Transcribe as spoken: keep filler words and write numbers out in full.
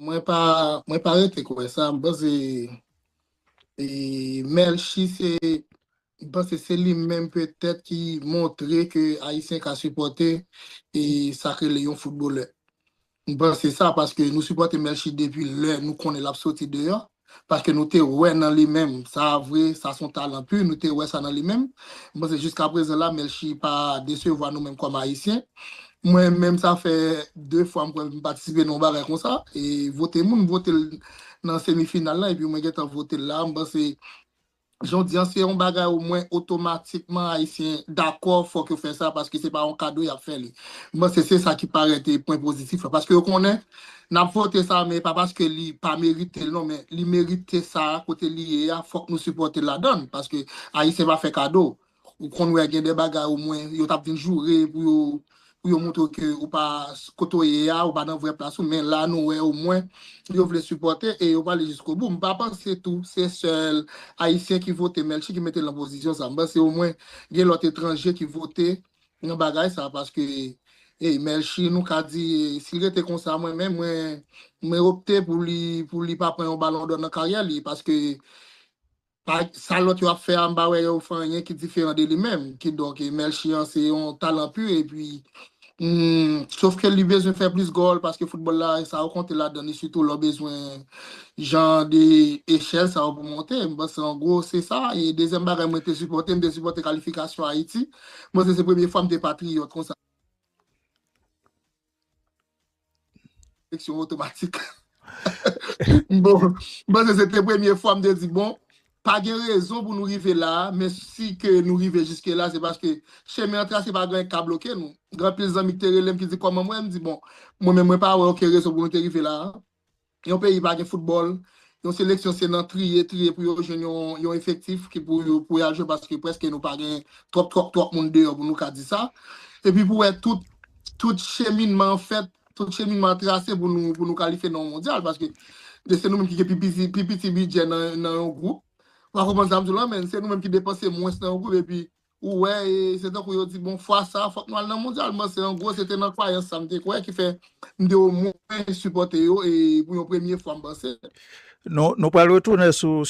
Mwen pa, mwen pa rete kwè sa. M panse e, Melchie se, m panse se li menm petèt ki montre ke Ayisyen ka sipòte e sa k rele yon foutbolè. M panse sa paske nou sipòte Melchie depi lè nou konnen l ap soti deyò. Paske nou te wè nan li menm, sa vre, sa se yon talan pi, nou te wè sa nan li menm. M panse jiska prezan la, Melchie pa desevwa nou menm kòm Ayisyen. Mwen menm, sa fè de fwa m kwè m patisipe nan yon bagay konsa. E vote moun, m vote l nan semifinal la, epi mwen gentan vote l la. M panse, jan w di an, se yon bagay omwen otomatikman Ayisyen dakò, fòk yo fè sa, paske se pa yon kado y ap fè li. M panse se sa ki parèt e pwen pozitif la, paske yo konnen n ap vote sa, men pa paske li pa merite l, non, men li merite sa, kote li ye a, fòk nou sipòte l ladan l, paske Ayisyen pa fè kado. Ou konn wè gen de bagay omwen, yo t ap vin joure pou yo, pou yo montre ke ou pa s-, kote w ye a, ou pa nan vrè plas ou, men la nou wè omwen yo vle sipòte e yo prale jiskobou. M pa panse tou se sèl Ayisyen ki vote Melchie ki mete l nan pozisyon sa. M panse omwen gen lòt etranje ki vote nan bagay sa, paske e Melchie, nou ka di, si l rete konsa, mwen menm, mwen, mwen opte pou li, pou li pa pran yon balon dò nan karyè li, paske pa, sa lòt yo ap fè a, m pa wè yo fè anyen ki diferan de li menm. Kidonk, e, Melchie an se yon talan pi, epi, hmm, sof ke li bezwen fè plis gòl, paske foutbòl la, sa yo konte ladan li, sitou lè w bezwen jan de echèl sa yo pou monte. M panse, an gwo, se sa. E dezyèm bagay, mwen te sipòte, m te sipòte kalifikasyon Ayiti. Mwen, se, se premye fwa m te patriyòt konsa. Seleksyon otomatik. Bon, m panse se te premye fwa m te di, bon, pa gen rezon pou nou rive la, men si ke nou rive jiske la, se paske chemen an trase, pa gen anyen k ka bloke nou. Gen anpil zanmi ki te rele m ki di, kòman mwen, m di, bon, mwen menm, mwen pa wè okenn rezon pou nou te rive la. Yon peyi pa gen foutbòl, yon seleksyon se nan triye, triye pou yo jwenn yon, yon efektif ki pou, pou y al jwe, paske prèske nou pa gen twòp, twòp, twòp moun deyò pou nou ka di sa. Epi pou wè tout, tout cheminman an fèt, tout cheminman an trase pou nou, pou nou kalifye nan yon mondyal, paske de se nou menm ki gen pi piti, pi piti bidjè nan, nan yon gwoup. Ou pa konprann sa m di w la, men se nou menm ki depanse mwens nan yon gwoup, epi ou wè, e se tankou yo di, bon, fwa sa, fòk nou al nan mondyal. Mwen, se an gwo, se te nan kwayans sa m te kwè, ki fè m te omwen sipòte yo, e pou yon premye fwa, m panse. Nou, nou pral retounen sou,